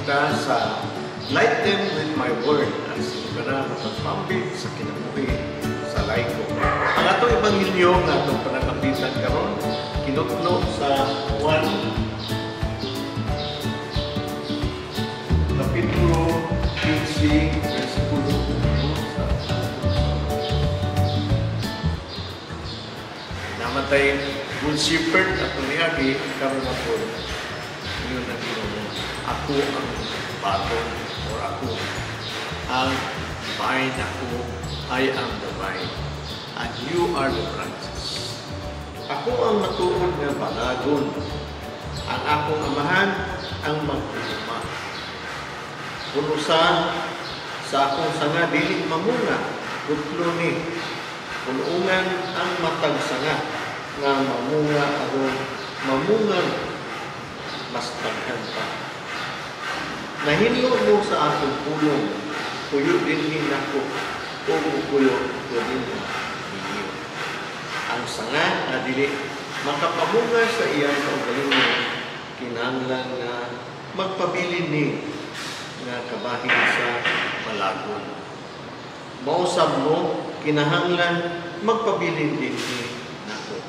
Kita sa Light Them With My Word, ang sinugana nga pagpambit sa kinabuhi sa laiko. Ang atong ebanghelyo nga atong panangambitan karon kinutlo sa Juan Kapitulo 15, versikulo 1 sa namatay Good Shepherd at niagi karon na po yun ang Ginoo. Ako ang baton or ako ang vine, ako, I am the vine and you are the branches. Ako ang matuod nga balagon. Ang akong amahan ang mag-uuma. Kung usa sa akong sanga dili mamunga, putlo ni. Punuungan ang matag sanga nga mamunga aron mamunga mas daghan pa. Nahinlo mo sa akong pulong, puyo dinhi nako, ug mupuyo ko dinhi ninyo. Ang sanga nga dili makapamunga sa iyang kaugalingon, kinahanglan nga magpabilin ni nga kabahin sa balagon. Mausab mo, kinahanglan magpabilin dinhi nako.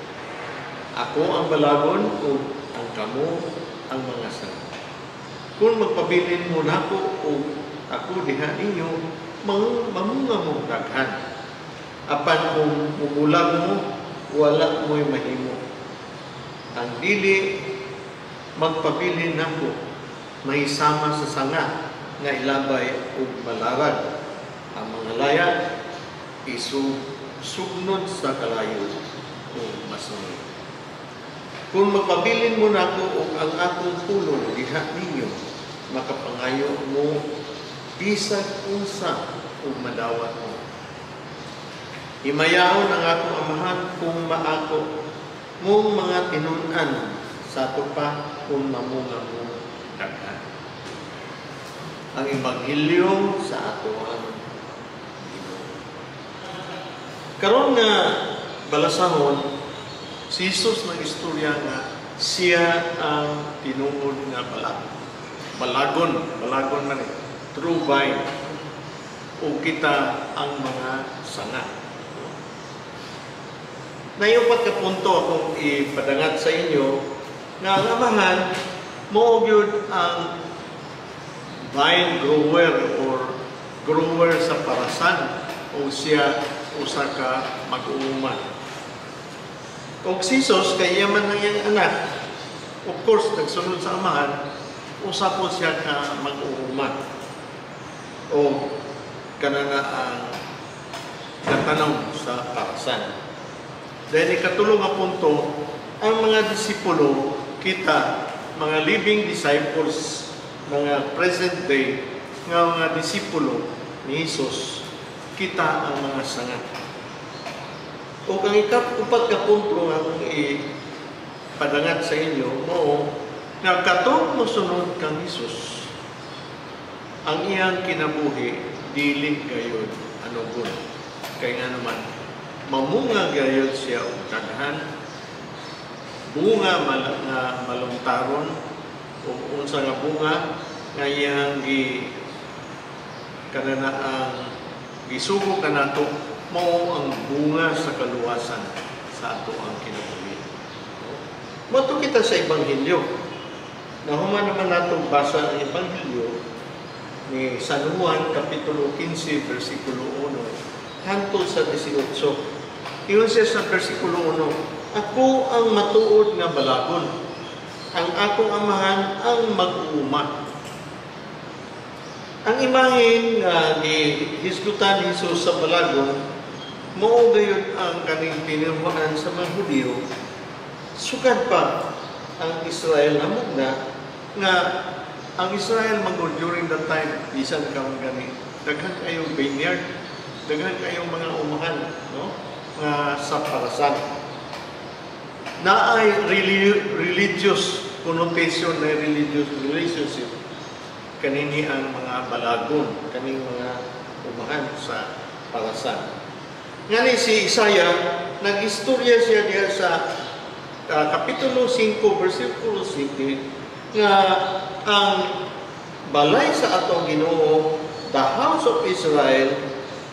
Ako ang balagon ug ang kamo ang mga sanga. Kung magpabilin mo nako ug ako diha ninyo, mamunga mo daghan. Apan kung mumulag mo, wala mo'y mahimo. Ang dili magpabilin nako, mahisama sa sanga nga ilabay ug malarag. Ang mga laya isugnod sa kalayo ug masunod. Kung magpabilin mo nako ug ang akong pulong diha ninyo, makapangayo mo bisag unsa ug madawat mo. Himayaon ang akong amahan kung maako mong mga tinun-an sa ato pa kung mamunga mo daghan. Ang ebanghelyo sa ato ang Ginoo. Karon nga balasahon, si Jesus nang istorya nga siya ang tinuod nga balag. Balagon, balagon man eh. True vine. O kita ang mga sanga. Nayupat ka punto akong ipadangat sa inyo nga ang amahan mao gyud ang vine grower or grower sa parasan o siya usa ka mag-uuma. Og si Jesus, kay iya man ang iyang anak, of course, nagsunod sa amahan, usa po siya ka mag-uuma. O kanana ang natanong sa parasan. Dahil ikatulong nga punto, ang mga disipulo, kita, mga living disciples, mga present day, nga mga disipulo ni Jesus, kita ang mga sanga. O kang ikap-upat ka punto nga akong ipadangat sa inyo, mao nga katong mosunod kang Jesus, ang iyang kinabuhi dili gayod anugon. Kay nga naman, mamunga gayod siya og daghan, bunga nga malungtaron, o unsa nga bunga nga iyang gi kanana ang gisugo kanato, mao ang bunga sa kaluwasan sa ato ang kinabuhi. Moadto kita sa Ebanghelyo. Nahuman naman natong basa ang Ebanghelyo ni San Juan, Kapitulo 15, versikulo 1, hantod sa 18. Ingon siya sa versikulo 1, "Ako ang matuod nga balagon. Ang akong amahan ang mag-uuma." Ang imahen nga gihisgutan ni Jesus sa balagon, mao gayud ang kaning tinirmahan sa mga Hudiyo. Sukad pa ang Israel namugna nga ang Israel magod during that time, bisan ka man gani, daghan kayong vineyard, daghan kayong mga umahan, no? Nga sa parasan. Naay religious connotation na religious relationship kanini ang mga balagon, kaning mga umahan sa parasan. Ngani si Isaiah, nag-istorya siya diha sa Kapitulo 5, versikulo 7, nga ang Balay sa atong Ginoo, the house of Israel,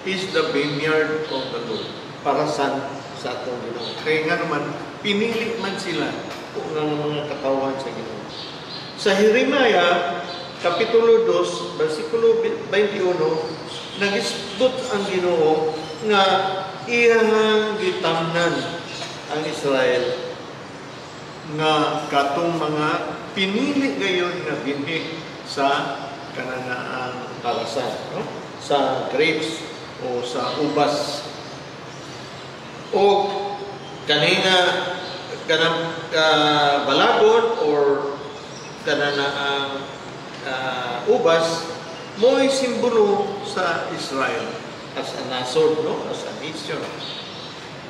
is the vineyard of the Lord. Parasan sa atong Ginoo. Kaya nga naman, pinili man sila ng mga katawhan sa Ginoo. Sa Jeremiah, Kapitulo 2, versikulo 21, nagisgot ang Ginoo nga iyang gitamnan ang Israel nga katong mga pinili gayon nga binhi sa kananaang kalasan, no? Sa grapes o sa ubas. O kanina kanang balagon or kananaang ubas mo'y simbolo sa Israel as a nasod, no? As a nation.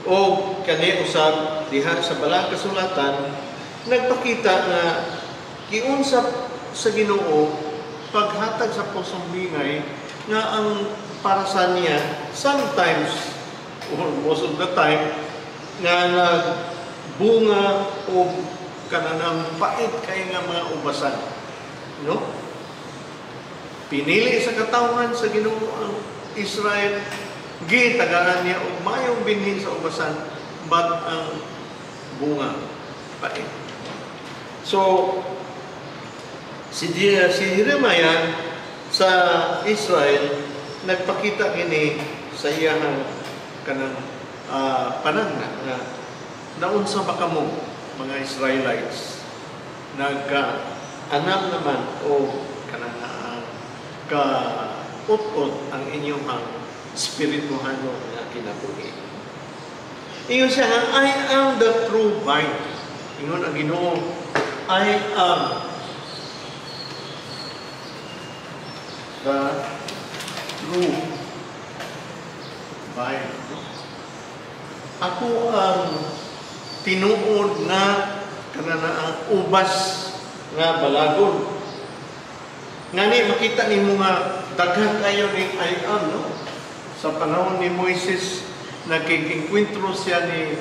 O kani usab diha sa Balaang Kasulatan nagpakita nga giunsa sa Ginoo paghatag sa pusong bingay nga ang para sa niya sometimes or most of the time nga nagbunga o kananang pait kay nga mga ubasan, no? Pinili sa katawhan sa Ginoo ang Israel, gitagaan niya og mayong binhi sa ubasan, but ang bunga pait. So si Jeremiah sa Israel nagpakita kini sa iyang kanang panagna nga naunsa ba kamo, mga Israelites, nagka anam naman o kanang ka ut-ut ang inyong spirituhano nga kinabuhi. Ingon siya nga, "I am the true vine." Ingon ang Ginoo, "I am the true vine." Ako ang tinuod na kanana ang ubas nga balagon. Ngani makita nimo nga daghan kayo ning "I am", no? Sa panahon ni Moises, nagkikengkwentro siya ni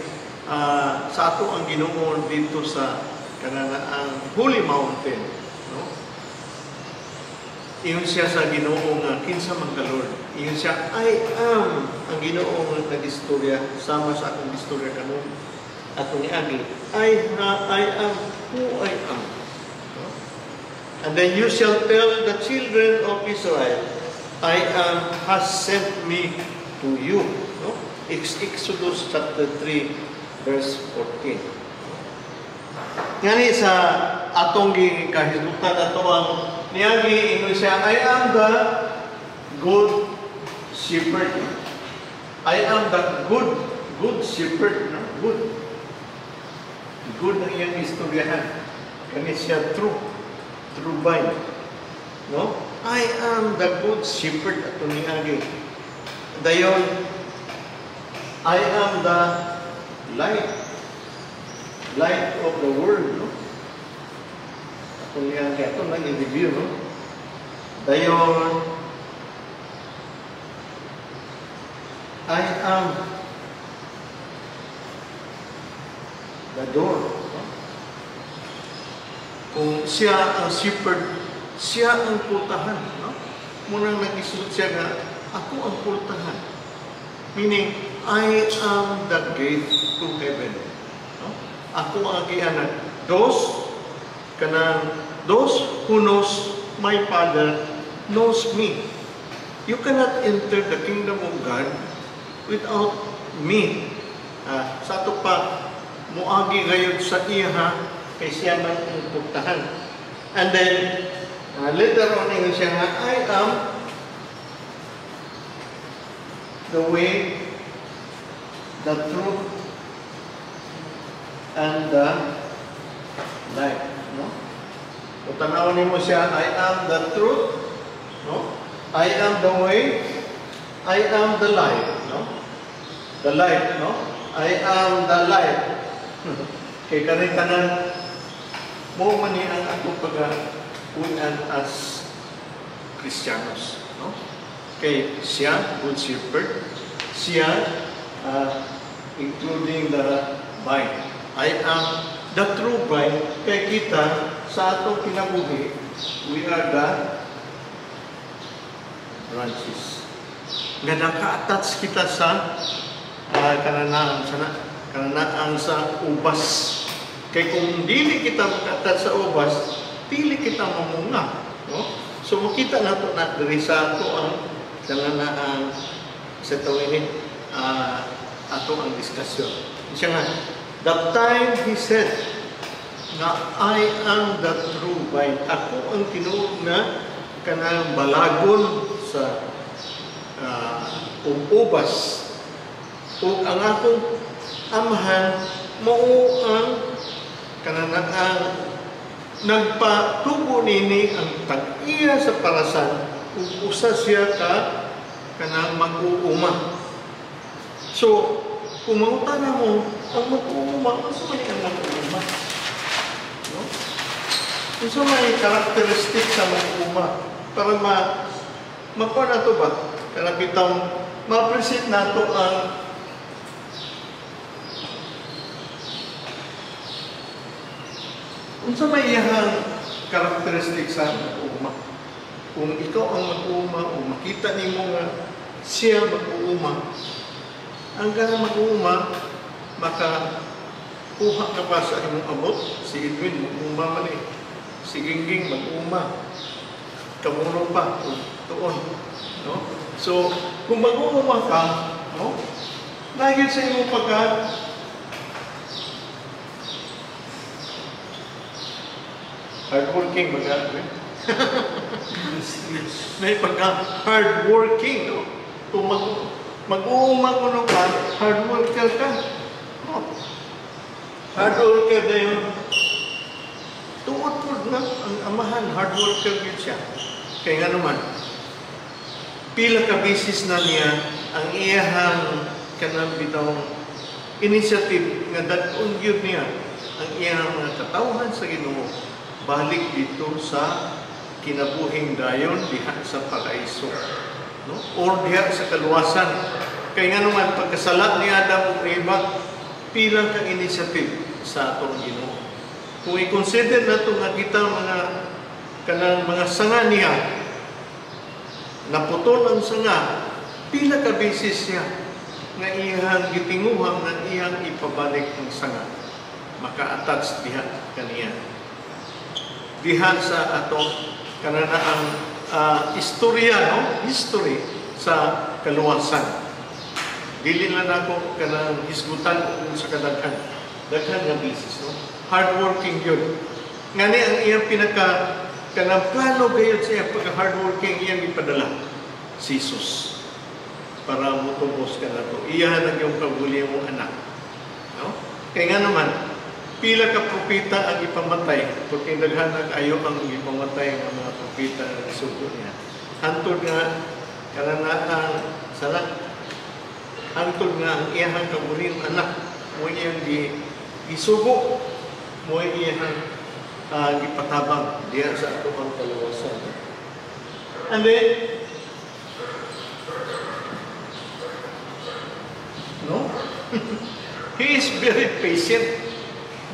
sa ato ang Ginoo dito sa kanana ang Holy Mountain, no? Ingon siya sa Ginoo nga, "Kinsa man ka, Lord?" Ingon siya, "I am ang Ginoo nga nagistorya sama sa akong istorya kanon atong niagi. I am who I am." No? And then you shall tell the children of Israel, "I am has sent me to you." No? Exodus chapter 3 verse 14. Ngani sa atong gikahisgutan ato ang niagi, ingon siya, "I am the good shepherd." I am the good shepherd, no? Good. Good ang iyang istoryahan. Kani siya true vine. No? "I am the good shepherd" ato niagi. Dayon, "I am the light. Light of the world", no? Ato niagi, ato nang i-review, no? Dayon, "I am the door." No? Kung siya ang shepherd, siya ang pultahan. No? Munang nag-isut siya nga, "Ako ang pultahan." Meaning, "I am the gate to heaven." No? Ako ang agianan. Those who knows my Father knows me. You cannot enter the kingdom of God without me. Sa ato pa, muagi gayud sa iya kay siya man ang pultahan. And then, later on, ingon siya nga, "I am the way, the truth, and the life." No? Kung tanaw nimo siya, "I am the truth", no? "I am the way, I am the life", no? The life, no? "I am the life." Kay kani tanan mo man ni ang atong pagapuy-an as Kristiyanos, no? Kay siya, good shepherd, siya, including the vine. "I am the true vine", kay kita sa atong kinabuhi, we are the branches. Nga naka-attach kita sa kananaan sa kananaan sa ubas. Kay kung dili kita maka-attach sa ubas, dili kita mamunga, no? So makita nato na diri sa ato ang kananaan sa tawag ini ato ang diskusyon. Siya nga, "The time he said nga I am the true vine." Ako ang tinuod nga kanang balagon sa ubas. Ug ang akong amahan mao ang kananaan nagpatubo nini, ang tag-iya sa parasan, ug usa siya ka kanang mag-uuma. So, kung mangutana mo, ang mag-uuma, unsa man ang mag-uuma? No? Unsa may characteristic sa mag-uuma? Para makuha na to ba? Kanang bitang ma-appreciate nato ang unsa may iyang characteristic sa mag-uuma. Kung ikaw ang mag-uuma o makita nimo nga siya mag-uuma, ang kanang mag-uuma, maka kuha ka pa sa imong abot. Si Edwin, mag-uuma man eh. Si Gingging, mag-uuma. Kamuno pa, tuon. No? So, kung mag-uuma ka, no? Dahil sa imong pagka hardworking, mag eh. May pagka hardworking, no? Kung mag-uuma kuno ka, hard worker ka. No? Hard worker na yun. Tuod po na ang amahan, hard worker yun siya. Kaya nga naman, pila ka bisis na niya ang iyahang kanang bitawng initiative nga dad-on gyud niya ang iyahang mga katawhan sa Ginoo balik dito sa kinabuhing dayon diha sa paraiso, no? Or diha sa kaluwasan. Kay nga naman, pagkasala ni Adam ug Eva, pila ka initiative sa atong Ginoo. Kung i-consider nato nga kita mga kanang mga sanga niya, naputol ang sanga, pila ka beses siya nga iyang gitinguhang nga iyang ipabalik ang sanga, maka-attach diha kaniya, diha sa atong kananaang istorya, no? History sa kaluwasan. Dili lang nako kanang hisgutan kung sa kadaghan daghan nga bisis, no? Hardworking yun. Ngani ang iyang pinaka kanang plano gayud sa iyang pagka hardworking, iyang ipadala si Jesus para motubos ka nato. Iyahan ang iyong kaugalingong anak, no? Kay nga naman, pila ka propeta ang ipamatay, porque daghan ang ayo ang ipamatay ang mga propeta nga gisugo niya. Hantod nga kananaang sala, hantod nga ang iyahang kaugalingong anak mo iyang gisugo, mo iyang gipatabang diha sa ato ang kaluwasan. And then, no? He is very patient.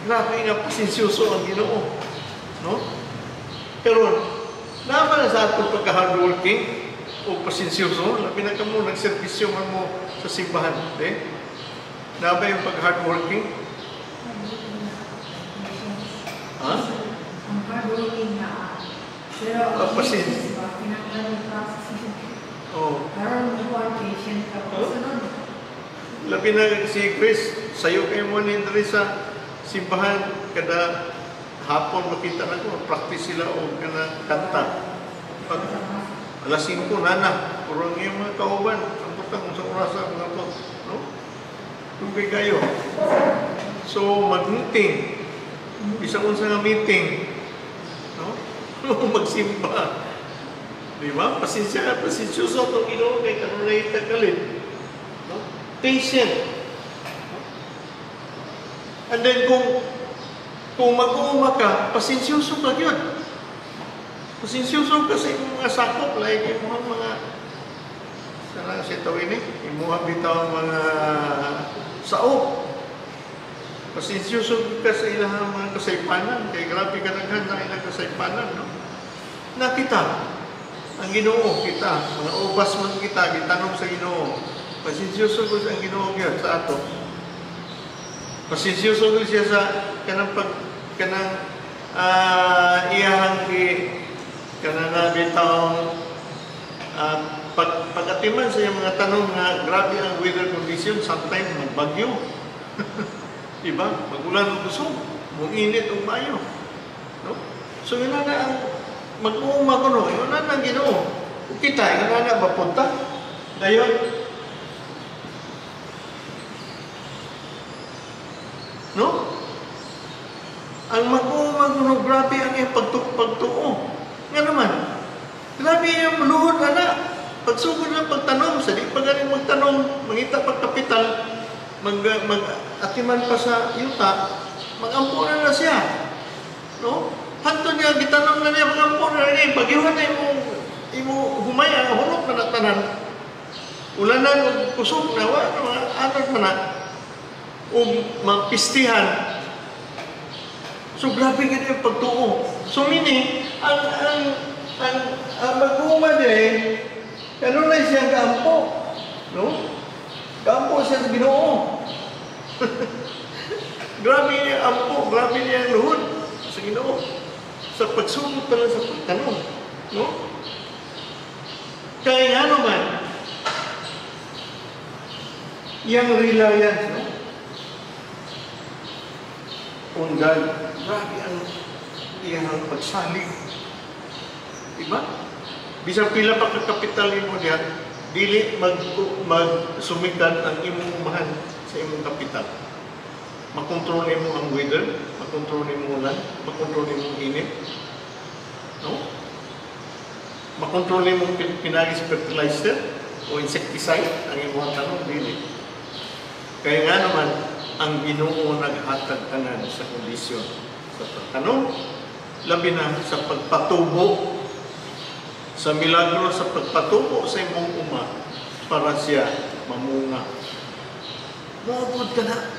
Grabe nga pasensyoso ang Ginoo. No? Pero, naman na sa atong pagka-hardworking o pasensyoso, labi na kamo, nagservisyo man mo sa simbahan. Eh? Na ba yung pag-hardworking? Ha? Ang hardworking na. Pero, Ah, patience ba? Kinahanglan process. Oh. Karon mo patient ka pa. Oh. Sunod. Labi na si Chris, sayo kayo mo ni diri sa simbahan kada hapon, makita na ko, practice sila o kana kanta. Pag alas 5 nana, puro ang iyong mga kauban, ang butang sa oras mga to, no? Tubig kayo. So mag-meeting, bisan unsa nga meeting, no? Magsimba. Di ba? Pasensya ka, pasensyoso itong Ginoo kay kanunay takalit. No? Patient. And then kung mag-uuma ka, pasensyoso ka yun. Pasensyoso ka sa imong mga sakop, like imong mga sana si tawin eh, imong bitaw mga saop. Pasensyoso ka sa ilang mga kasaypanan, kay grabe ka naghan na ilang kasaypanan, no? Nakita, Ang Ginoo kita, mga ubas man kita gitanom sa Ginoo. Pasensyoso gud ang Ginoo gyud sa ato. Pasensyoso gud siya sa kanang pag kanang iyahang gi kanang bitawng pag-atiman sa iyang mga tanong nga grabe ang weather condition, sometimes magbagyo. Diba? Magulan og kusog, muinit og maayo. No? So yun na ang mag-uuma ko, no? Yun na ang Ginoo. Ug kita, yun na mapunta. Dayon. No? Ang mag-uuma ko, no, grabe ang iyang pagtuo. Nga naman, grabe ang luhod, ana. Pagsugod ng pagtanom, sa di pa galing magtanom, mangita pagkapital, mag-atiman pa sa yuta, mag-ampo na na siya. No? Hanto niya, gitanong na niya, mag-ampo na niya, bagyuhan na imo humaya, hulog na natanan. Ulanan, og kusog na, wala, anod man na, og mapistihan. So, grabe gid yung pagtuo. So, meaning, ang mag-uuma din, ano na siya kaampo? No? Kaampo siya sa Ginoo. Grabe niya ampo, grabe niya ang luhod sa Ginoo. Sa pagsugod pa lang sa pagtanong. No? Kaya nga naman, iyang reliance, no? On God, grabe ang iyang pagsalig. Diba? Bisan pila pa ka kapital nimo diha, dili magsumikan ang imong umahan sa imong kapital. Makontrol nimo ang weather, makontrol nimo ulan, makontrol nimo ang init. No? Makontrol nimo pinagis fertilizer o insecticide ang imong tanong dili. Kaya nga naman ang Ginoo naghatag tanan sa kondisyon sa pagtanom, labi na sa pagpatubo, sa milagro sa pagpatubo sa imong uma para siya mamunga. Moabot ka na,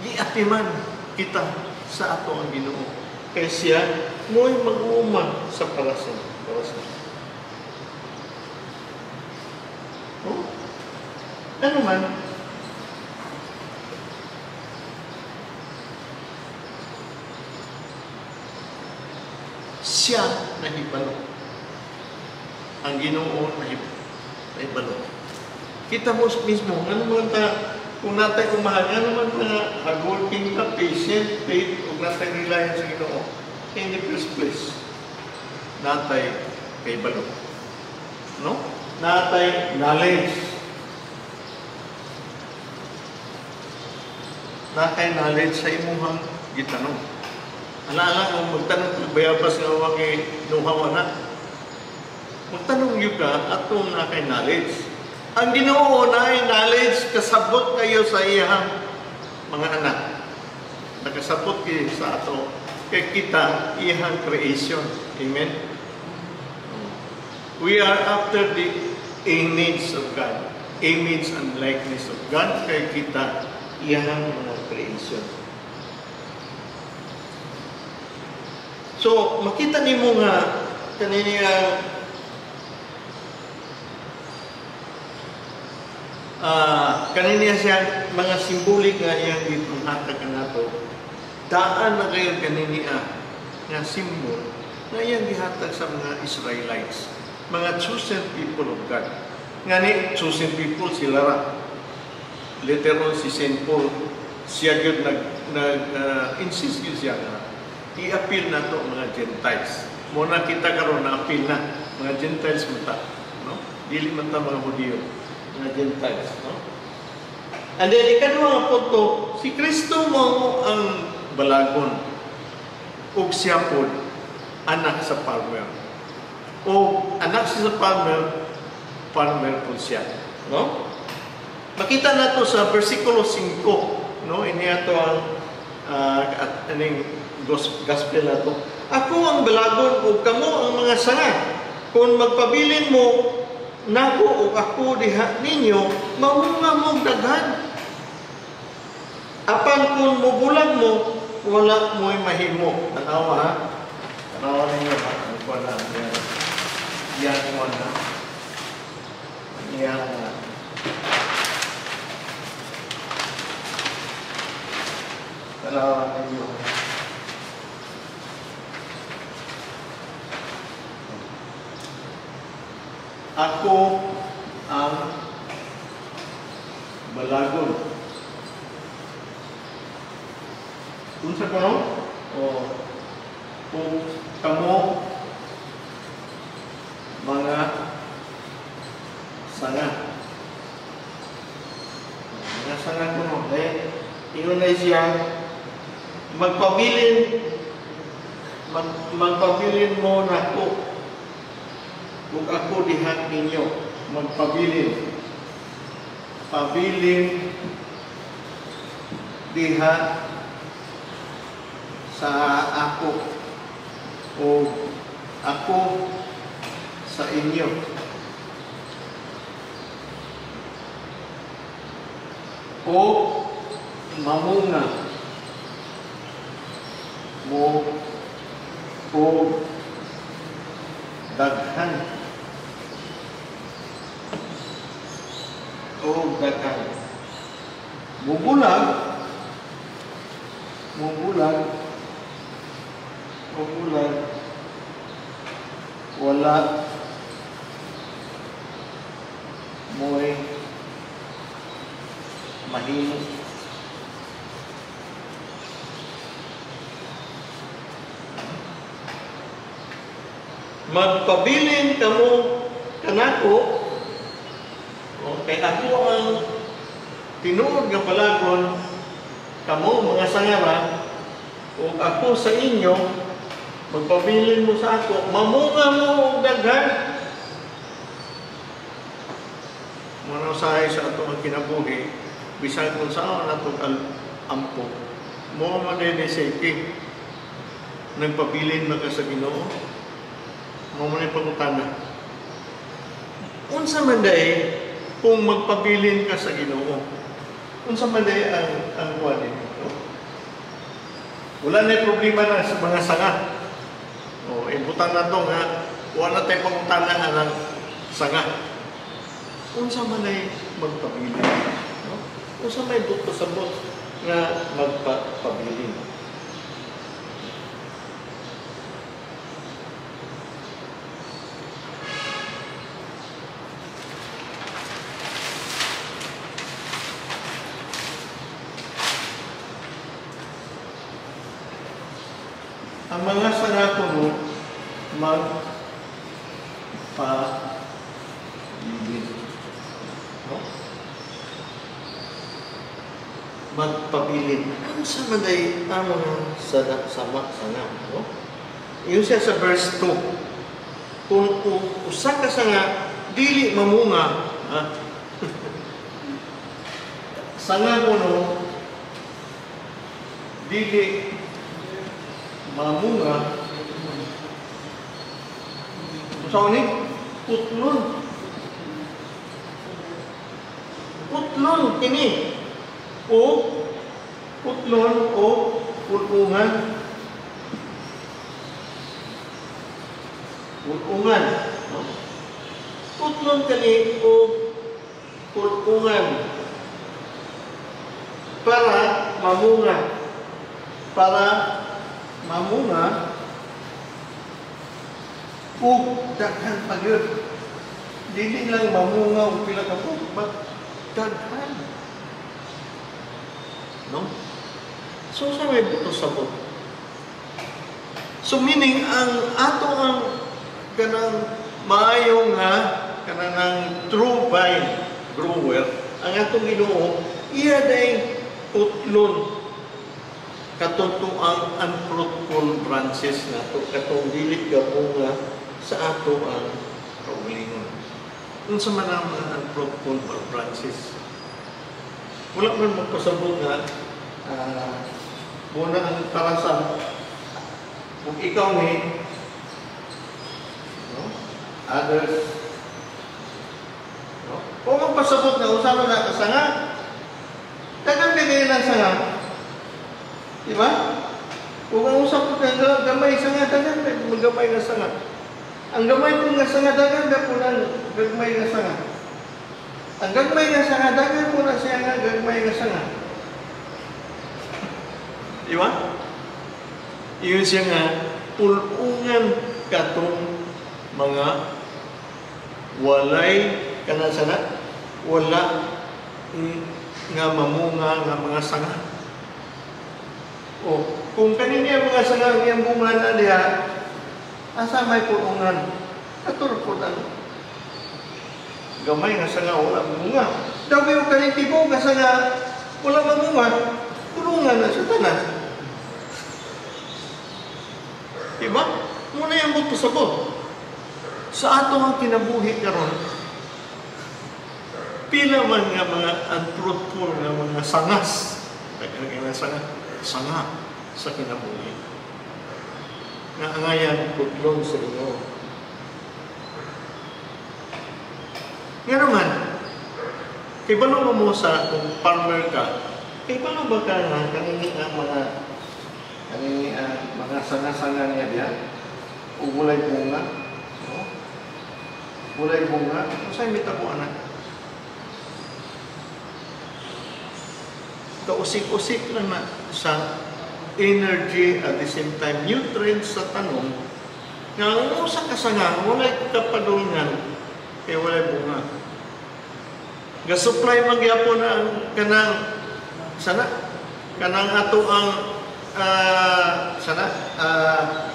giatiman kita sa ato ang Ginoo. Kaya siya mo'y mag-uuma sa parasan. Oh? Ano man? Siya nahibalo. Ang Ginoo nahibalo. Kita mo mismo, ano man ta, kung natay umahan, ano man na hardworking ka, patient, faith, kung natay reliance sa Ginoo, in the first place, natay kahibalo. No? Natay knowledge. Natay knowledge sa imuhang gitanong. Ala-ala, kung magtanong kung bayabas nga huwag know-how na. Magtanong yun ka atong na kay knowledge. Ang Ginoo na ay knowledge, kasabot kayo sa iyang mga anak. Nakasabot kayo sa ato. Kay kita, iyang creation. Amen? We are after the image of God. Image and likeness of God. Kay kita, iyang mga creation. So, makita nimo nga kanina kanina siya mga simbolik nga iyang gipanghatag kanato. Daan na kayo kanina nga simbol nga iyang gihatag sa mga Israelites, mga chosen people of God. Ngani chosen people sila ra. Later on si Saint Paul siya gyud nag insist gyud siya nga i-appeal na to mga Gentiles. Muna kita karon na appeal na mga Gentiles man ta, no? Dili man ta mga Hudiyo, mga Gentiles, no? And then ikaduha nga punto, si Kristo mao ang balagon ug siya pod anak sa farmer. O anak siya sa farmer, farmer pod siya, no? Makita nato sa versikulo 5, no? Ini ato ang aning gospel nato. Ako ang balagon ug kamo ang mga sanga. Kung magpabilin mo nako ug ako diha ninyo, mamunga mong daghan. Apan kung mubulag mo, wala mo'y mahimo. Tanawa ha? Tanawa ninyo ha? Ang kuwan na. iyang kuan na. Iyang tanawa ninyo. Ako ang balagon. Unsa ko no? O kung kamo mga sanga. Mga sanga ko no. Eh, ingon na siya magpabilin mo nako. Kung ako diha ninyo, magpabilin. Pabilin diha sa ako o ako sa inyo. O mamunga mo o daghan. O daghan. Mubulag, mubulag, mubulag, wala mo'y mahimo. Magpabilin kamo kanako, okay, ako ang tinuod nga balagon, kamo mga sangara, o ako sa inyo, magpabilin mo sa ako, mamunga mo og daghan. Muna usahay sa atong kinabuhi, bisan kung saan natong ampo, mo man din sa iki, nagpabilin man ka sa Ginoo, mo man ay pangutana. Unsa man day kung magpabilin ka sa Ginoo? Unsa man day ang kuan ninyo? Wala na problema na sa mga sanga. O, ibutan na to nga, wala na tayong pangutana nga ng sanga. Unsa man ay magpabilin? No? Unsa may buto sa bot nga magpabilin? Ang mga sanga kuno magpabilin. No? Magpabilin. Unsa man day ang mga sama sanga, no? Iyon siya sa verse 2. Kung usa ka sanga dili mamunga, ha? Sanga kuno dili mamunga, unsa ni? Putlon. Putlon kini. O putlon o pulungan. Pulungan. No? Putlon kini o pulungan para mamunga. Para mamunga ug daghan pa gyud. Dili lang mamunga og pila ka buok, daghan. No? So sa may buto sa buot. So meaning ang ato ang kanang maayo nga kanang true vine grower, ang atong Ginoo iya day putlon katong ang unfruitful branches nato, katong dili gabunga sa ato ang kaugalingon. Unsa man ang mga unfruitful branches? Wala man magpasabot nga muna ang karasan kung ikaw ni, no? Others, no? Kung magpasabot nga unsa man na kasanga, daghan kay lang sanga. Diba? Kung ang usap ko nga gamay sanga, daghan kay magamay nga sanga. Ang gamay ko nga sanga, dagan na po ng gagmay nga sanga. Ang gagmay nga sanga, dagan po na siya nga gagmay nga sanga. Di ba? Iyon siya nga, pulungan katong mga walay kana sana, wala nga mamunga nga mga sanga. O, kung kanini ang mga sanga ang iyang bunga na diha, asa may pulungan? Katur po ang gamay nga sanga wala bunga. Daw yung kaning tibo nga sanga wala mamunga, pulungan na sa tanan. Diba? Muna yung buto sabot. Sa ato ang kinabuhi karon, pila man nga mga unfruitful nga mga sangas, nga sanga, sanga sa kinabuhi. Nga angayan putlon sa Ginoo. Nga naman, kay balo mo sa kung farmer ka, kay balo ba ka nga kanini ang mga sanga-sanga niya diha ug walay bunga, no? Walay bunga, unsay mitabo ana? Kausik-usik lang na sa energy at the same time nutrients sa tanom nga ang usa ka sanga walay kapadulngan kay walay bunga. Ga-supply man gyapon ang kanang sana kanang ato ang sana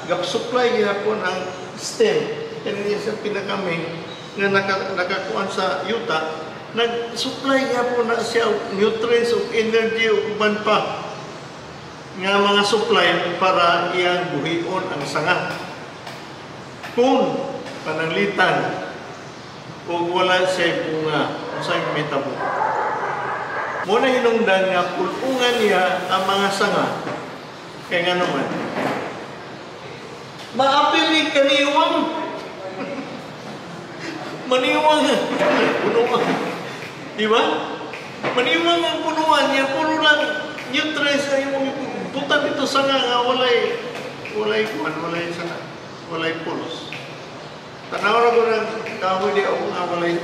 ga-supply gyapon ang stem kani sa pinakaming nga nakakuan sa yuta, nag-supply gyapon na siya og nutrients og energy ug uban pa nga mga supply para iyang buhion ang sanga. Kung pananglitan ug wala siya bunga, unsay mitabo? Mo na hinungdan nga pulungan niya ang mga sanga. Kay ngano man? Maapil ni kaniwang. Maniwang punuan. Di ba? Maniwang ang punuan niya, puro lang nutrients sa imong butan dito sanga nga walay kuan, walay sanga, walay pulos. Tanaw ra ko ng kahoy di ako nga walay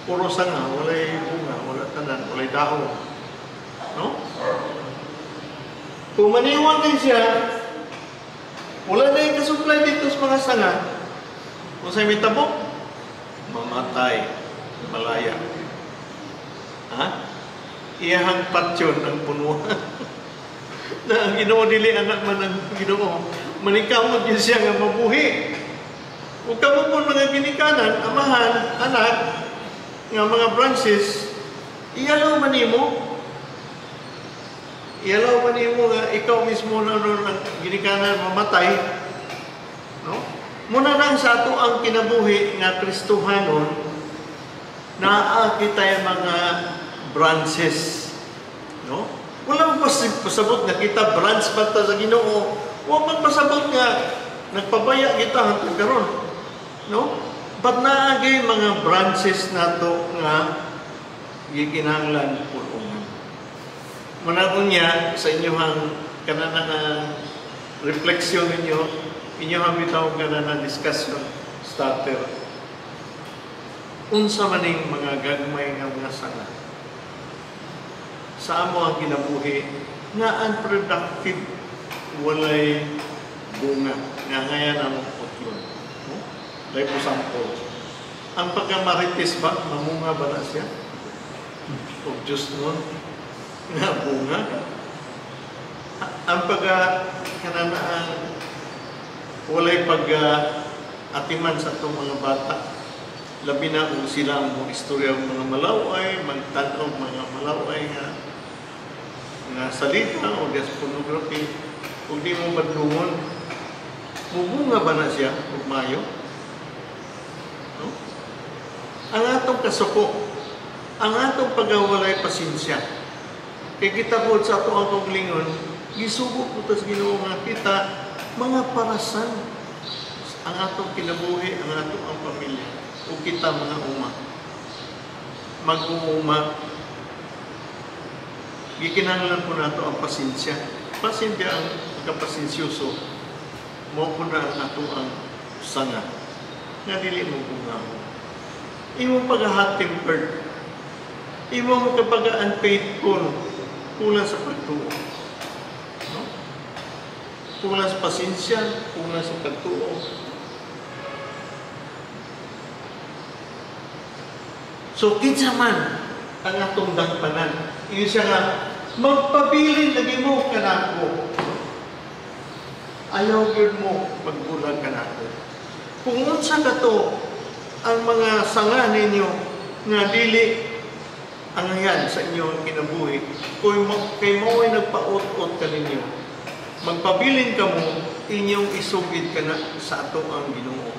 puro sanga, walay bunga, wala tanan, walay dahon. No? Kung maniwang din siya, wala na yung kasupply dito sa mga sanga. Kung sa'yo may tabok, mamatay, malaya. Ha? Iyahang patyon ang punuan. Na ang Ginoo dili anak man ang Ginoo. Manikamot yun siya nga mabuhi. Kung kamo po mga ginikanan, amahan, anak, nga mga branches, iyalaw man nimo. Iyalaw man nimo nga ikaw mismo na nun ang ginikanan mamatay. No? Muna lang sa ato ang kinabuhi nga Kristohanon, naa kita mga branches. No? Wala man pasabot nga kita branch ba ta sa Ginoo. Wala man pasabot nga nagpabaya kita hangtod karon. No? But naagay mga branches nato nga gikinahanglan pulungan. Muna niya sa inyong kanang refleksyon ninyo, inyong bitaw kanang discussion starter. Unsa man ning mga gagmay nga mga sanga sa amo ang kinabuhi nga unproductive, walay bunga nga ngayan ang putlon. No? Like for example, ang pagkamarites ba, mamunga ba na siya? O Diyos nun, nga bunga? Ang pagka kananaan, walay pagka atiman sa itong mga bata, labi na kung sila ang mga istorya ng mga malaway, magtanaw mga malaway nga nga salita o gas pornography, kung di mo madlungon, mubunga ba na siya ug mayo? No? Ang atong kasuko, ang atong pagawalay pasensya. Kay kita po sa atong ang kaglingon, gisugo po tas Ginoo nga kita mga parasan ang atong kinabuhi, ang atong ang pamilya, o kita mga uma. Mag-uuma, gikinahanglan po nato ang pasensya. Pasensya ang pagkapasensyoso, mao po na ang ato ang sanga. nga dili mo bunga. Imo pagka-hot-tempered. Imo pagka-unfaithful. Kulang sa pagtuo. No? Kulang sa pasensya, kulang sa pagtuo. So, kinsa man ang atong dagpanan. Iyon siya nga, magpabilin lagi mo kanako. Ayaw gyud mo magbulag kanako. Kung unsa kato ang mga sanga ninyo nga dili angayan sa inyong kinabuhi, kay mao'y nagpaut-ut kaninyo, magpabilin kamo, inyong isugid kana sa ato ang Ginoo.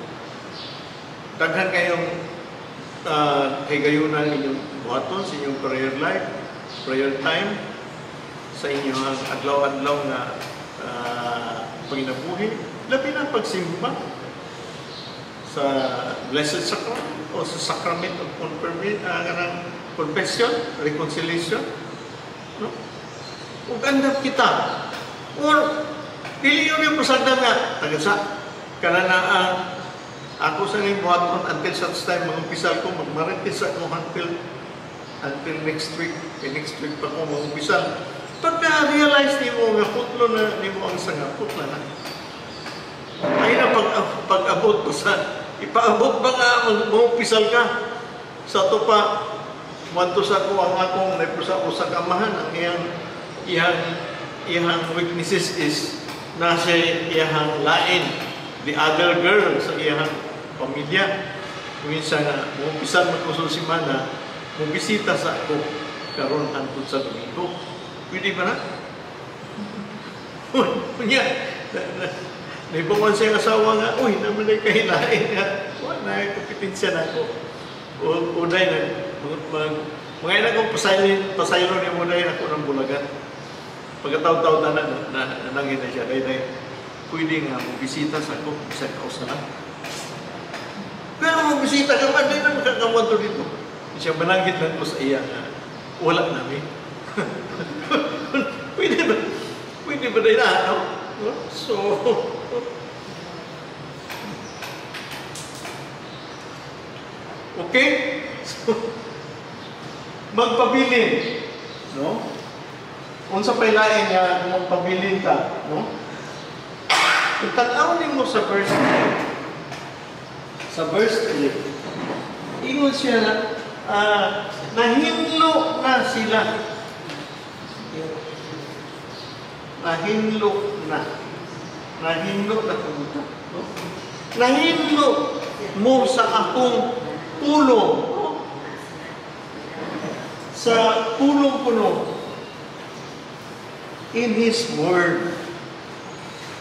Daghan kayong kahigayunan inyong buhaton sa inyong prayer life, prayer time, sa inyong adlaw-adlaw nga panginabuhi, labi na pagsimba sa Blessed Sacrament o sa Sacrament of Confession, Reconciliation, no? Ug andap kita. Or dili yun yung pasagdan nga taga sa kana na ang ako sa ning buhaton until such time mangumpisal ko, magmarites ako until next week. Kay next week pa ko mangumpisal. Pagka-realize nimo nga putlo na nimo ang sanga, putla na. Ay na pag-abot ko sa ipaabot ba nga mangumpisal ka sa to pa wanto sa ko ang akong naipusa ko sa kamahan ang iyang weaknesses is nasa iyang lain, the other girl sa iyang pamilya. Minsan nga mangumpisal man ko sa semana, mobisita sa ako karon hangtod sa Domingo. Pwede ba na? Unya, naibangon siya ang asawa nga, uy, naman ay kahilain nga, wala na, kompetensya na ako. Uday, mga ilang kong pasaylo ni Uday ako ng bulagan. Pagkataw-taw na nanangin na siya, dahil pwede nga, magbisita sa ako, bisag kausa lang. Pero magbisita ka man, di na makakawan to dito. Siya mananggit lang ko sa iya nga, wala namin. Pwede ba? Pwede ba na, no? So, okay? So, magpabilin, no? Unsa pay lain nga magpabilin ta, no? Kung tan-aw nimo sa verse 3, sa verse 3, ingon siya na, nahinlo na sila. Nahinlo na. Nahinlo na kamo. No? Nahinlo mo sa akong pulong. No? Sa pulong kuno. In His Word.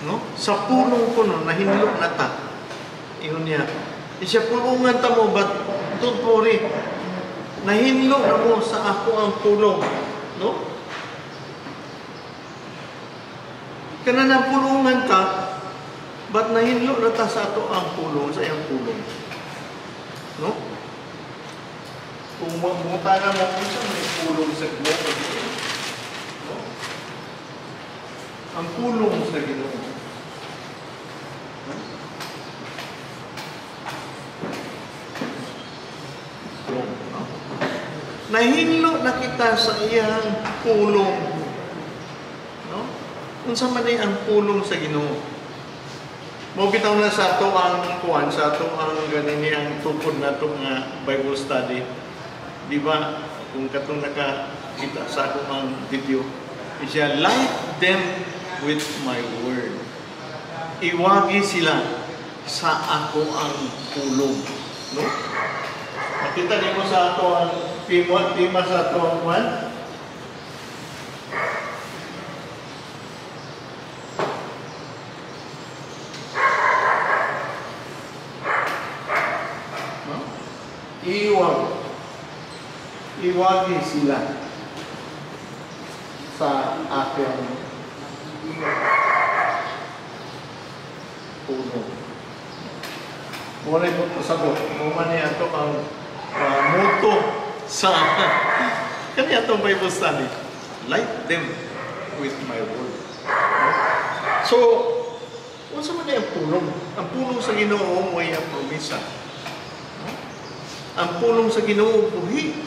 No? Sa pulong kuno, nahinlo na ta. Ingon niya. Siya pulungan ta mo, but don't worry. Nahinlo na mo sa ako ang pulong. No? Kana na pulungan ka, but nahinlo na ta sa ato ang pulong, sa iyang pulong. No? Kung mamuta na mo, kung saan may pulong sa Ginoo, no? Ang pulong sa Ginoo. No? Pulong, no? Nahinlo na kita sa iyang pulong. No? Unsa man ay ang pulong sa Ginoo? Mao bitaw na sa ato ang kuan, sa ato ang ganini ang tukod nato nga Bible study. Di ba? Kung katong nakakita sa akong ang video, siya light them with my word. Iwagi sila sa ako ang pulong, no? Makita nimo sa ato ang tema sa ato ang kuan. Iwagi sila sa aking pulong. Wala po pasagot. Muna niya ito ang motto sa kanya itong Bible study. Light them with my word. No? So, Unsa man ang pulong? Ang pulong sa Ginoo mo ang promisa. No? Ang pulong sa Ginoo buhi.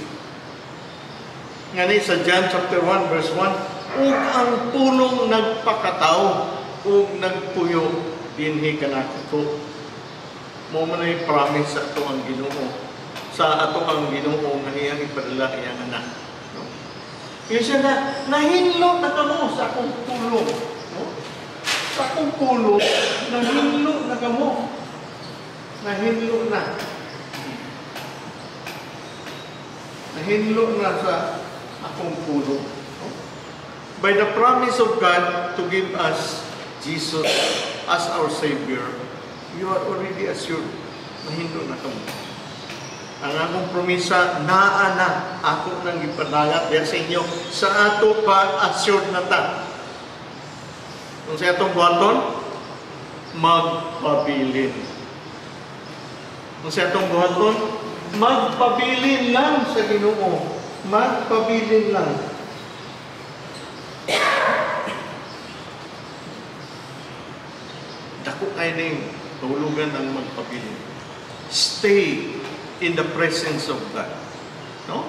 Ngani sa John chapter 1 verse 1, ug ang pulong nagpakatao ug nagpuyo dinhi kanato. Mao man ay promise sa ato ang Ginoo. Sa ato ang Ginoo nga iyang ipadala iyang anak. No? Yun siya na, nahinlo na kamo sa akong pulong. No? Sa akong pulong, nahinlo na kamo. Nahinlo na. Nahinlo na sa akong pulong. No? By the promise of God to give us Jesus as our Savior, you are already assured. Nahinlo na kamo. Ang akong promisa, naa na, ako nang ipadagat diya sa inyo, sa ato pa assured na ta. Kung sa atong buhaton, magpabilin. Kung sa atong buhaton, magpabilin lang sa Ginoo. Magpabilin lang. Dako kay ning kahulugan ang magpabilin. Stay in the presence of God. No?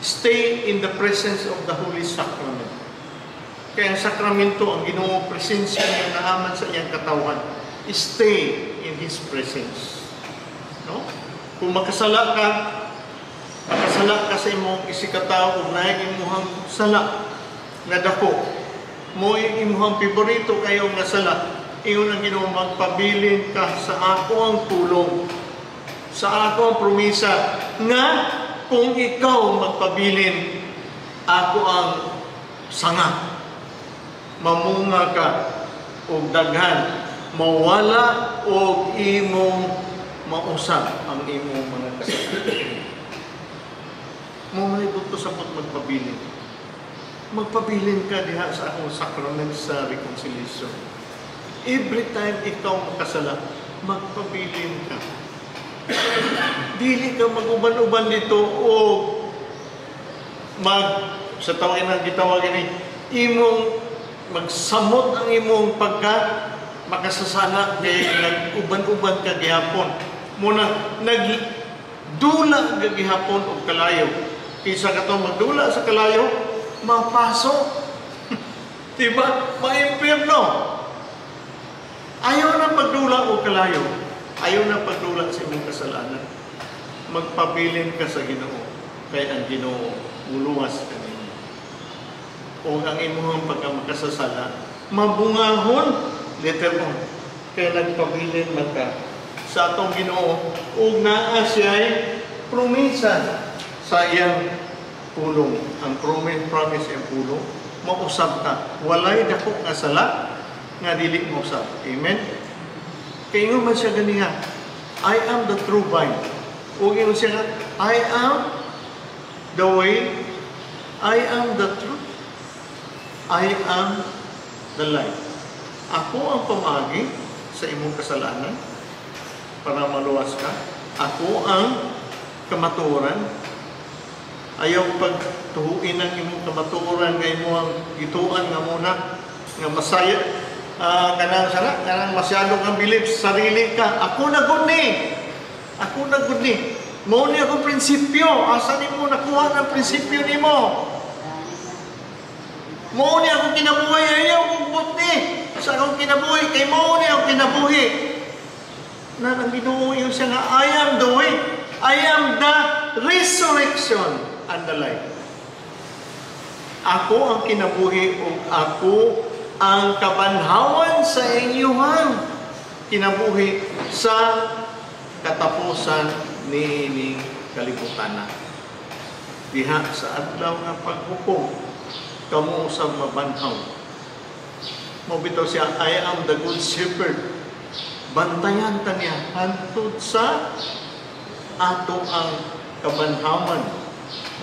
Stay in the presence of the Holy Sacrament. Kaya ang sakramento, ang Ginoo presensya niya naaman sa iyang katawan. Stay in His presence. No? Kung makasala ka sa imong isikatao ug naay imuhang sala nga dako. Mo imuhang paborito kayo nga sala. Ingon ang Ginoo, magpabilin ka sa ako ang pulong, sa ako ang promisa nga kung ikaw magpabilin, ako ang sanga. Mamunga ka og daghan, mawala og imong mausab ang imong mga kasalanan. Mo man ito sapot magpabilin. Magpabilin ka diha sa akong sacrament sa reconciliation. Every time ikaw makasala, magpabilin ka. Dili ka mag-uban-uban dito o mag sa tawagin ang gitawag ini imong magsamot ang imong pagka makasasala kay nag-uban-uban ka gihapon. Muna nagdula ka gihapon og kalayo. Kinsa ka to magdula sa kalayo, mapasok. Diba? Maimpierno. Ayaw na pagdula og kalayo. Ayaw na pagdula sa imong kasalanan. Magpabilin ka sa Ginoo kay ang Ginoo muluwas ka ninyo. O ang imong pagkamakasasala, mabungahon later on. Kaya nagpabilin man ka sa atong Ginoo ug naa siya'y promisa sa iyang pulong. Ang promise iyang pulong, mausab ka. Walay dako nga sala nga dili mausab. Amen? Kaya ingon man siya ganiha, I am the true vine. Ug ingon siya nga, I am the way, I am the truth, I am the life. Ako ang pamaagi sa imong kasalanan para maluwas ka. Ako ang kamatuoran. Ayaw pagtuhuin ang imong kamatuoran nga imong gituan nga muna nga masaya. Kanang sana, kanang masyado kang bilib sa sarili ka. Ako na gud ni. Ako na gud ni. Mao ni akong prinsipyo. Asa nimo nakuha ang prinsipyo nimo? Mao ni akong kinabuhi. Ayaw kong buti sa akong kinabuhi. Kay mao ni akong kinabuhi. Na ang Ginoo ingon siya nga, I am the way. I am the resurrection and the life. Ako ang kinabuhi ug ako ang kabanhawan sa inyuhang kinabuhi sa katapusan niining kalibutan na. Diha sa adlaw nga paghukom, kamo usab mabanhaw. Mobitaw siya, I am the good shepherd. Bantayan ta niya hantod sa ato ang kabanhawan.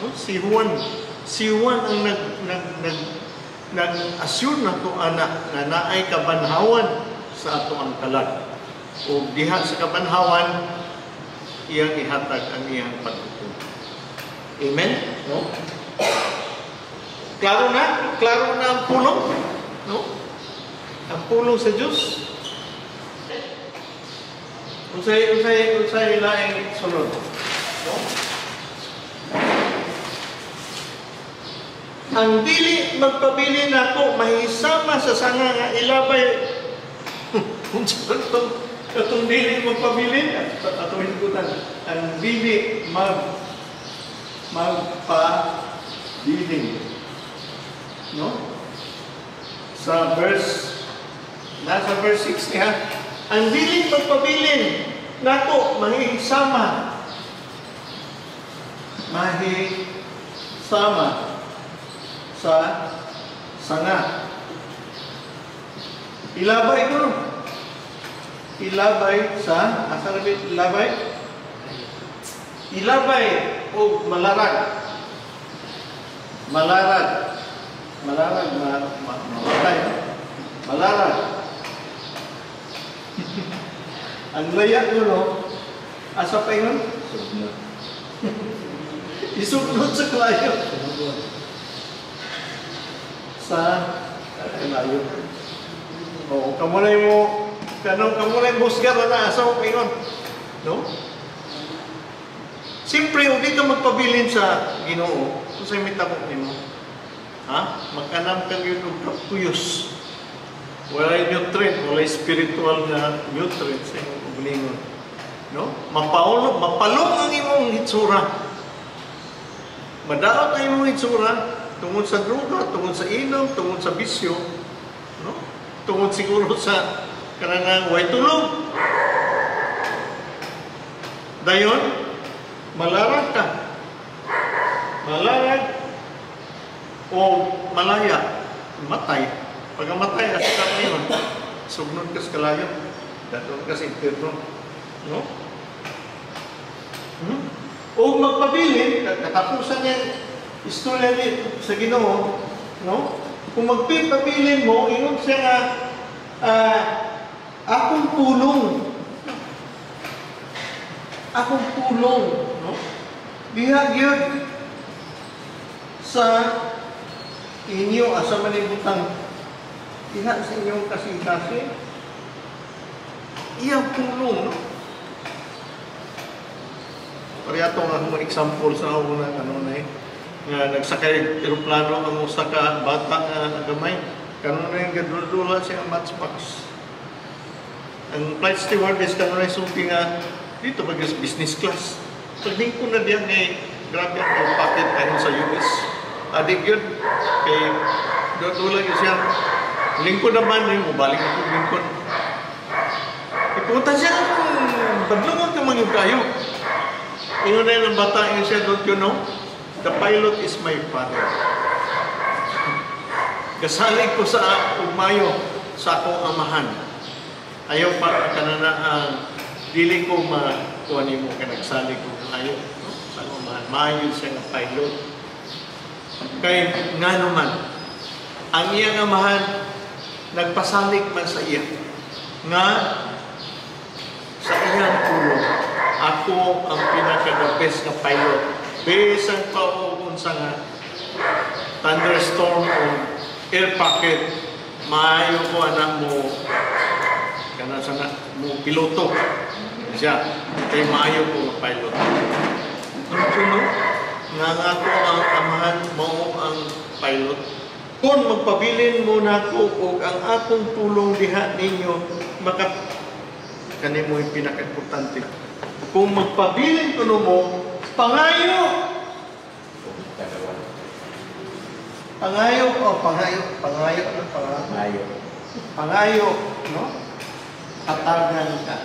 No? Si Juan ang nag-assure na to anak na naay kabanhawan sa ato ang kalag. O diha sa kabanhawan, iyang ihatag ang iyang paghukom. Amen? No? Klaro na? Klaro na ang pulong? No? Ang pulong sa Diyos. Unsay laing sunod? No? Ang dili magpabilin nako mahisama sa sanga nga ilabay. Unsa katong dili magpabilin atong hisgutan? Ang dili magpabilin. No? Sa verse, nasa verse 6 niya, ang dili magpabilin nako mahisama. Mahisama sa sanga. Ilabay ko. Ilabay sa, asa na ba ilabay? Ilabay o malarag. Malarag. Malarag, mamatay. Malarag. Ang laya ko, no? Asa pa yun? Sugnod. Isugnod sa kalayo. Sa kalayo. Oo, kamunay mo, kanong kamunay busgar na asa mo pingon. No? Siyempre, hindi ka magpabilin sa Ginoo kung sa'yo may tabok nimo. Ha? Magkanam ka yun og kapuyos. Walay nutrient, walay spiritual na nutrient sa imong kaugalingon. No? Mapaulo, mapalong ang imong hitsura. Madaot ang imong hitsura tungod sa droga, tungod sa inom, tungod sa bisyo, no? Tungod siguro sa kanang way tulog. Dayon, malarag ka. Malarag o malaya, matay. Pag matay, asa ka ngayon, sugnod ka sa kalayo, dadon ka sa impyerno. No? O magpabilin, katapusan niya istorya ni sa Ginoo, no? Kung magpapabilin mo, ingon siya nga, akong pulong. Akong pulong, no? Diha gyud sa inyo, asa man ibutang diha sa inyong kasing-kasing, iyang pulong, no? Pareha itong akong example sa unang ano na nga nagsakay eroplano ang usa ka bata nga gamay, kanunay gadula siya ang matchbox. Ang flight stewardess kanunay sulti nga dito pag business class. Pagdingko na diyan kay grabe ang packet ayon sa US. Adik yun kay dula yun siya. Lingkod naman yun, mubalik ako lingkod. Ipunta siya badlungon ka man yung kayo. Ingon na yun ang bata, ingon siya, don't you know? The pilot is my father. Gasalig ko sa umayo sa akong amahan. Ayaw pa kanana ang dili ko makuha nimo ka nagsalig ko ayo, no? Sa akong amahan. Maayo siya nga pilot. Kay ngano man, ang iyang amahan nagpasalig man sa iya nga sa iyang pulong ako ang pinaka-the best nga pilot. Bisan pa og unsa nga thunderstorm o air pocket, maayo ko anak mo kana sa nga mo piloto siya kay maayo ko nga pilot. Ano nga nga ako ang amahan mao ang pilot. Kung magpabilin mo nako og ang akong pulong diha ninyo maka kani mo yung pinaka-importante. Kung magpabilin kuno mo, pangayo. Pangayo o pangayo, pangayo ano pangayo? Pangayo. Pangayo, no? Hatagan ka.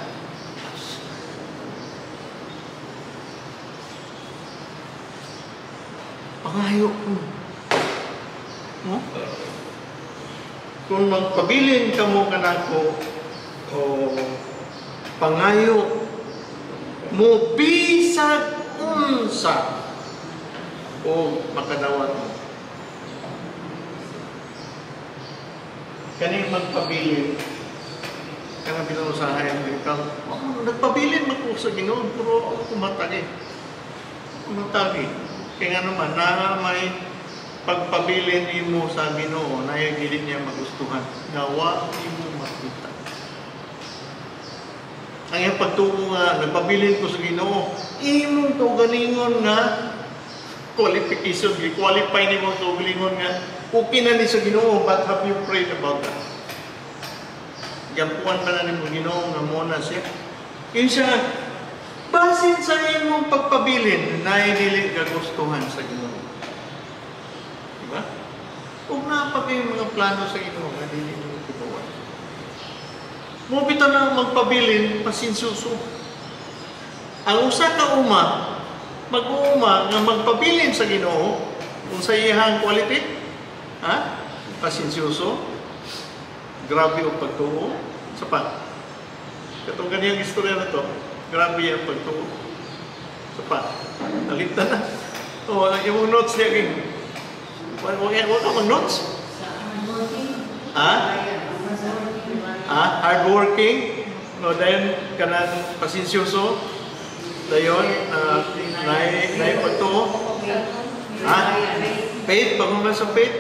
Pangayo ko. No? Kung magpabilin ka mo kanako o pangayo mo bisag unsa o makadawat mo. Kaning magpabilin kanang binusahay ang ikaw. Oh, nagpabilin man ko sa Ginoo pero ako kumatagi. Kumatagi. Kaya nga naman na may pagpabilin nimo sa Ginoo na dili niya magustuhan. Nga wa nimo makita. Ang iyang pagtuo nga nagpabilin ko sa Ginoo, imong kaugalingon nga qualification, gi-qualify nimo ang kaugalingon nga okay na ni sa Ginoo, but have you prayed about that? Gampuan ba na nimo Ginoo nga mo na siya? Yun siya, basin sa imong pagpabilin, na dili kagustuhan sa Ginoo. Diba? Ug naa pa kayong mga plano sa Ginoo nga dili nimo tibuan. Mo bitaw na magpabilin pasinsuso. Ang usa ka uma, mag-uuma nga magpabilin sa Ginoo unsa iyang quality? Ha? Pasinsuso. Grabe og pagtuo. Sa pa. Katong ganiyang istorya na to, grabe ang pagtuo. Sa pa. Nalimtan na. O, yung notes niya king. Wa ka mag-notes? Ha? Ha? Hardworking? No, dayon kanang pasensyoso. Dayon naay pagtuo. Ha? Faith, paghuman sa faith.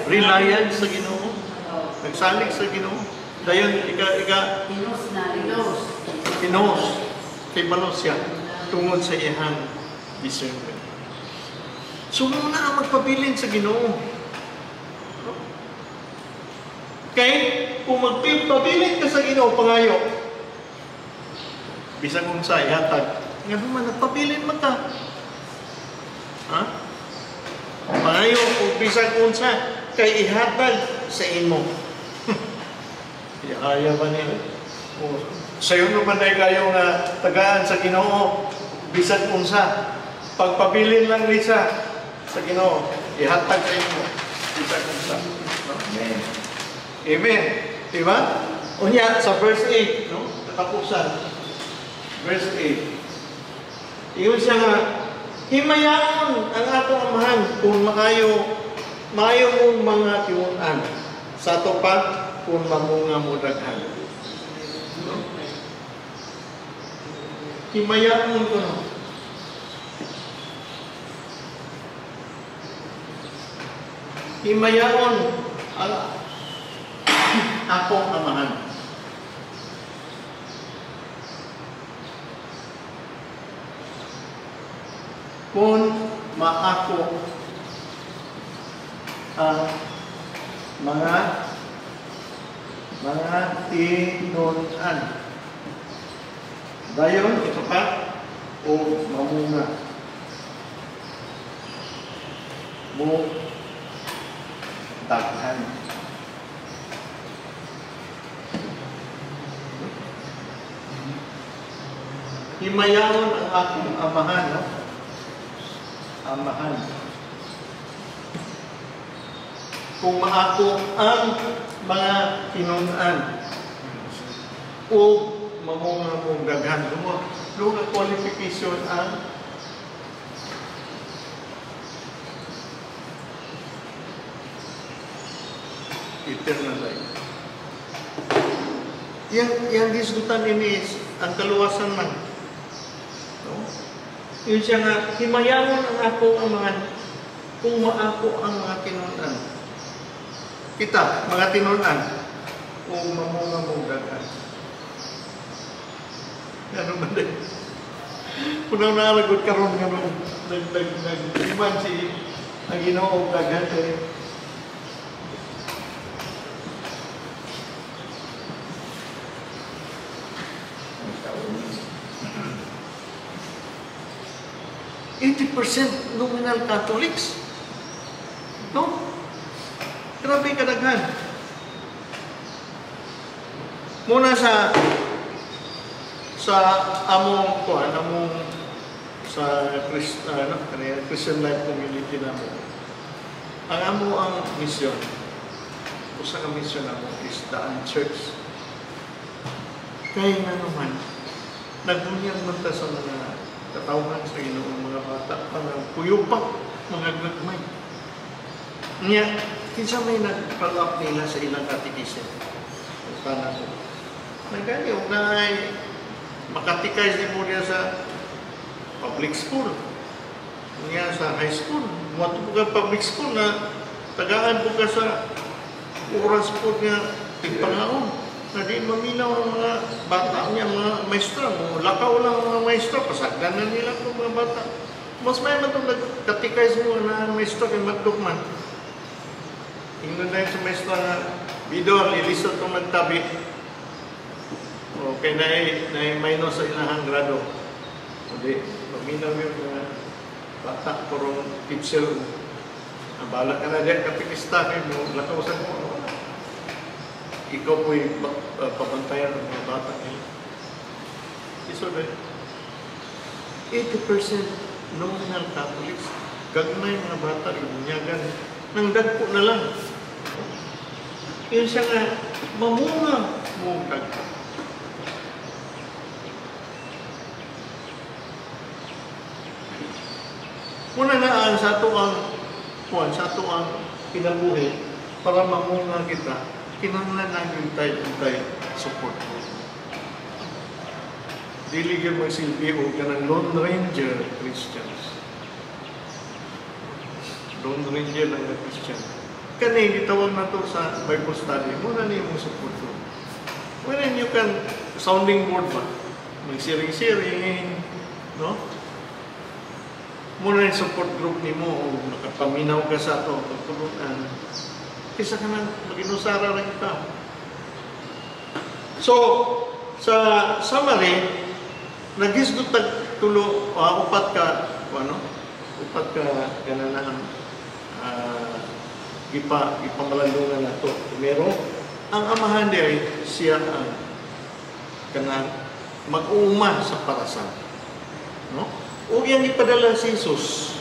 Reliance sa Ginoo. Nagsalig sa Ginoo. Dayon ika Tinos. Kay balo siya tungod sa iyang discernment. So muna ang magpabilin sa Ginoo. Kay kung magpabilin ka sa Ginoo pangayo, bisan unsa ihatag, ngano man nagpabilin man ka. Ha? Pangayo kung bisan unsa kay ihatag sa imo. Kaya ba niya? O, sayo naman ay kayo nga tagaan sa Ginoo bisan unsa. Pagpabilin lang ni siya sa Ginoo, ihatag sa imo bisan unsa. No? Amen. Amen. Diba? Unya sa verse 8, no? Katapusan. Verse 8. Iyon siya nga, himayaon ang atong amahan kung maayo mong mga tiwon-an. Sa ato pa, kung mamunga mo daghan. No? Himayaon ko, no? Himayaon ang akong amahan. Kung maako ang mga tinun-an. Dayon, ito pa, o mamunga. Mo daghan. Himayaon ang akong amahan, no? Amahan. Kung maako ang mga tinun-an o mamunga mong daghan. Doon ang qualification ang eternal life. Yang gisgutan ini ang kaluwasan man. No? Yun siya nga, himayaon ang ako amahan kung maako ang mga tinun-an. Kita, mga tinun-an, o mamunga mong daghan. Ano ba din? Punaw na alagot karon nga nung nag-iman si ang Ginoo daghan eh. 80% nominal Catholics. No? Grabe kadaghan. Muna sa among kuan, among sa Christian Life Community namo. Ang amo ang mission. Usa ka mission namo is daan church. Kay nga naman nagbunyag man ta sa mga katawhan sa Ginoo, mga bata pa nga kuyog pa, mga gagmay. Nya, kinsa may nag-follow up nila sa ilang catechism? Sana ko. Nagani, og naay makatikay si mo niya sa public school. Niya sa high school. Muadto po ka public school na tagaan po ka sa oras po niya tigpangaon. Na di maminaw ang mga bata niya, mga maestra. Mo lakaw lang ang mga maestra, pasagdan na nila itong mga bata. Mas may man itong nagkatikay mo na ang maestra kay magdok man. Ingnon na yun sa maestra nga, "Bidol, ilisod itong nagtabi." Okay, na minus sa ilahang grado. Hindi, maminaw yung mga bata, purong teacher. Ang bala ka na diyan, katikista, kay mo, lakaw sa mo. Ikaw po'y pabantayan ng mga bata nila. So, 80% nominal Catholics, gagmay mga bata, ibunyagan, nang dagpo na lang. Yun siya nga, mamunga mo dagpo. Muna na ang sa ato ang kuan, sa ato ang kinabuhi para mamunga kita, kinahanglan namin tayo tayo support mo. Dili gyud magsilbi og kanang Lone Ranger Christians. Lone Ranger lang na Christian. Kani gitawag na to sa Bible study, muna ni imong support group. When you can sounding board ba? Magsiring-siring, no? Muna yung support group nimo o makapaminaw ka sa ato pagtulunan. Kaysa ka nang maginusara lang ikaw. So, sa summary, nagisgot tag tulo, upat ka, ano? Upat ka gananahan ipamalandungan na to. Primero, ang amahan di siya ang kanang mag-uuma sa parasan. No? O iyang ipadala si Jesus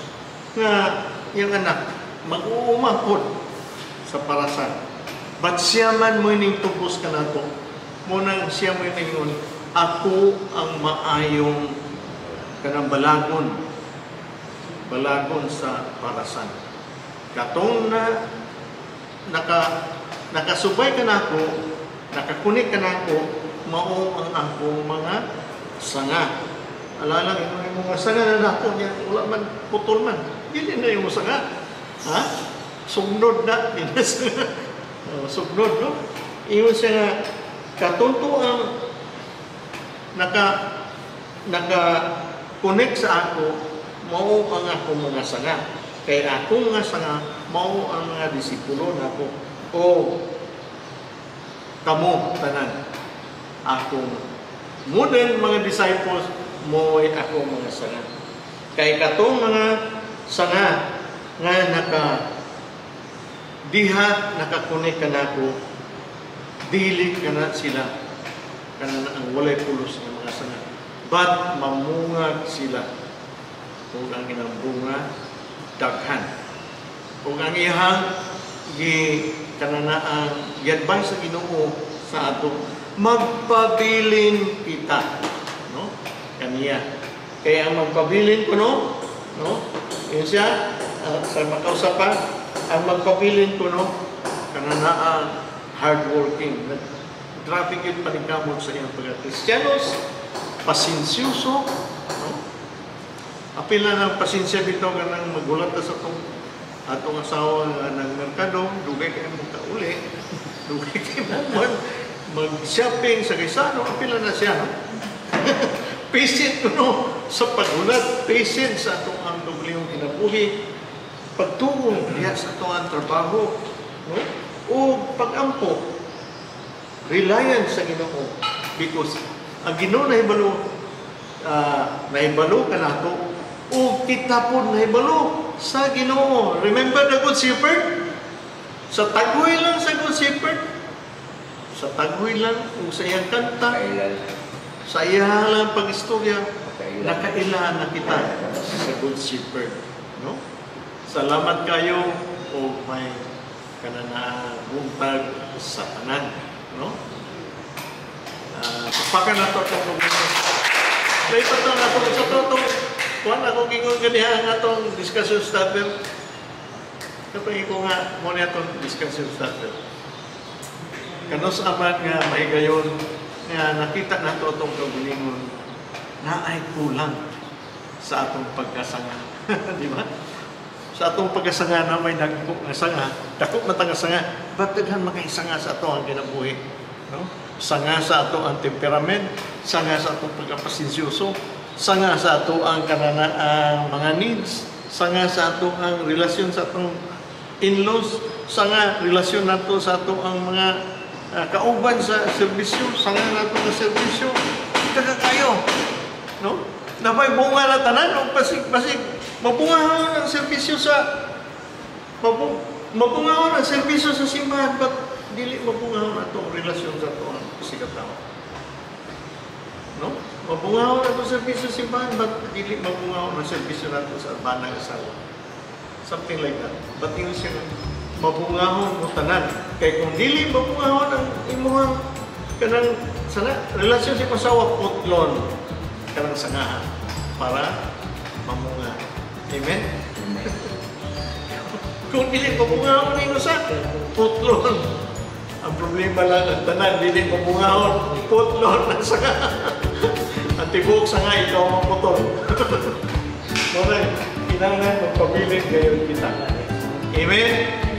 nga iyang anak mag-uuma pod sa parasan. But siya man mo ining tubos kanato, munang siya mo iningon, ako ang maayong kanang balagon, balagon sa parasan. Katong na nakasubay ka nako, nakakunik ka nako, mao ang akong mga sanga. Alala, yung mga sanga na nako niya, wala man, putol man. Dili na yung sanga. Ha? Sugnod na. Sugnod, no? Iyon siya nga, katunto ang naka-connect sa ako, mao ang akong mga sanga. Kaya akong mga sanga, mao ang mga disipulo nako. O, kamo, tanan. Akong model mga disciples, mo'y ako mga sanga. Kay katong mga sanga nga naka diha nakakunik ka nako, dili ka na sila kana ang walay pulos nga mga sanga. But mamungag sila ug ang ilang bunga daghan. Ug ang iyang gi kanana ang gi-advise sa Ginoo sa ato, magpabilin kita, no? Kaniya. Kaya ang magpabilin ko, no? No? Yun siya, sa makausapan, ang magpabilin ko, no? Kanana ang hardworking. Traffic yun paningkamot sa iyang pagka-Kristiyanos, pasensyoso, no? Apila ng pasensya bitaw ka nang magulat na sa atong asawa ng merkado, dugay kayo magkauli, dugay kayo mag-shopping sa kaysano, apila na siya, no? Patient ko, no, sa pagulat, patient sa atong ang dobleng kinabuhi, pagtuo diha sa atong ang trabaho, no? O pagampo, reliance sa Ginoo, because ang Ginoo nahibalo, nahibalo kanato, o kita po nahibalo sa Ginoo. Remember the Good Shepherd? Sa taghoy lang sa Good Shepherd, sa taghoy lang o sa iyang kanta, sa iyang lang pag-istorya, nakaila na kita sa Good Shepherd, no? Salamat kayo o may kananabuntag sa tanan, no? Papakan na ito itong dokumento. Later na na ito sa ito. Kuan ako gingon ganiha ang atong discussion starter. Kapag ko nga mo niya atong discussion starter. Kanus aman nga mahigayon nga nakita nato atong kaugalingon na ay kulang sa atong pagkasanga. Di ba? Sa atong pagkasanga na may dagko nga sanga, dako man ta nga sanga, but daghan makaisanga sa ato ang kinabuhi, no? Sanga sa ato ang temperament, sanga sa atong pagkapasensyoso, sanga sa ato ang kanana ang mga needs, sanga sa ato ang relasyon sa atong in-laws, sanga relasyon nato sa ato ang mga kauban sa serbisyo, sanga nato nga serbisyo. Daghang kayo. No? Napay bunga na tanan o basig basig mabungahon ang serbisyo sa mabungahon ang serbisyo sa simbahan, but dili mabungahon atong relasyon sa atong isigkatawo. No? Mabungahon atong serbisyo sa simbahan, but dili mabungahon ang serbisyo nato sa banang asawa. Something like that. But yung siya mabungahon mo tanan. Kay kung dili mabungahon ang imuhang kanang sana relasyon sa imong asawa, putlon kanang sangahan para mamunga. Amen? Kung dili mabungahon nimo sa putlon. Ang problema lang, ang tanan dili mabungahon, putlon ang sanga. Ang tibuok sanga ikaw maputol. Mao kinahanglan magpabilin gayud kita. Amen?